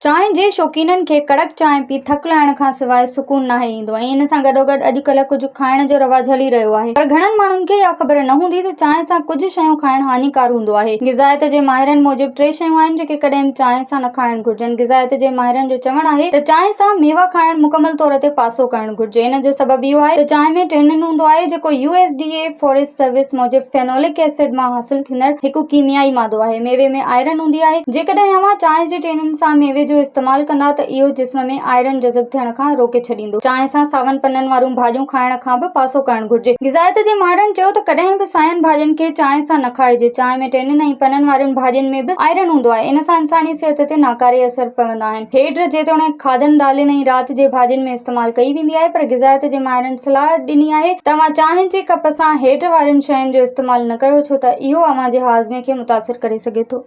چانهه جي شوقينن کي ڪڙڪ چانهه پي ٿڪ لاهڻ کان سواء سڪون ناهي ايندو ۽ ان سان گڏوگڏ اڄڪلهه ڪجهه کائڻ جو رواج هلي رهيو آهي پر گهڻن ماڻهن کي اها خبر نه هوندي ته چانهه سان ڪجهه شيون کائڻ هاڃيڪار هوندو آهي. غذائيت جي ماهرن موجب ٽي شيون آهن جيڪي ڪڏهن به چانهه سان نه کائڻ گهرجن. غذائيت جي ماهرن جو چوڻ آهي ته چانهه سان ميوا کائڻ مڪمل طور تي پاسو ڪرڻ گهرجي ان جو سبب اهو آهي ته چانهه ۾ ٽينن هوندو آهي جيڪو U S D A forest service موجب فينولڪ ايسڊ مان حاصل ٿيندڙ هڪ ڪيميائي مادو آهي. ميوي ۾ آئرن هوندي آهي. جيڪڏهن اوهان چانهه جي ٽينن سان ميوي جو استعمال ڪندا ته اهو جسم ۾ آئرن جذب ٿيڻ کان روڪي ڇڏيندو. چانهه سان ساون پنن واريون ڀاڄيون کائڻ کان به پاسو ڪرڻ گهرجي. غذائيت جي ماهرن چيو ته ڪڏهن به ساين ڀاڄين کي چانهه سان نه کائجي. چانهه ۾ ٽينن ۽ پنن وارين ڀاڄين ۾ به آئرن هوندو آهي. ان سان انساني صحت تي ناڪاري اثر پوندا آهن. هيڊ جيتوڻيڪ کاڌن، دالين ۽ رات جي ڀاڄين ۾ استعمال ڪئي ويندي آهي پر غذائيت جي ماهرن صلاح ڏني آهي ته اوهان چانهه جي ڪپ سان هيڊ وارين شين جو استعمال نه ڪيو ڇو ته اهو اوهان جي هاضمي کي متاثر ڪري سگهي ٿو.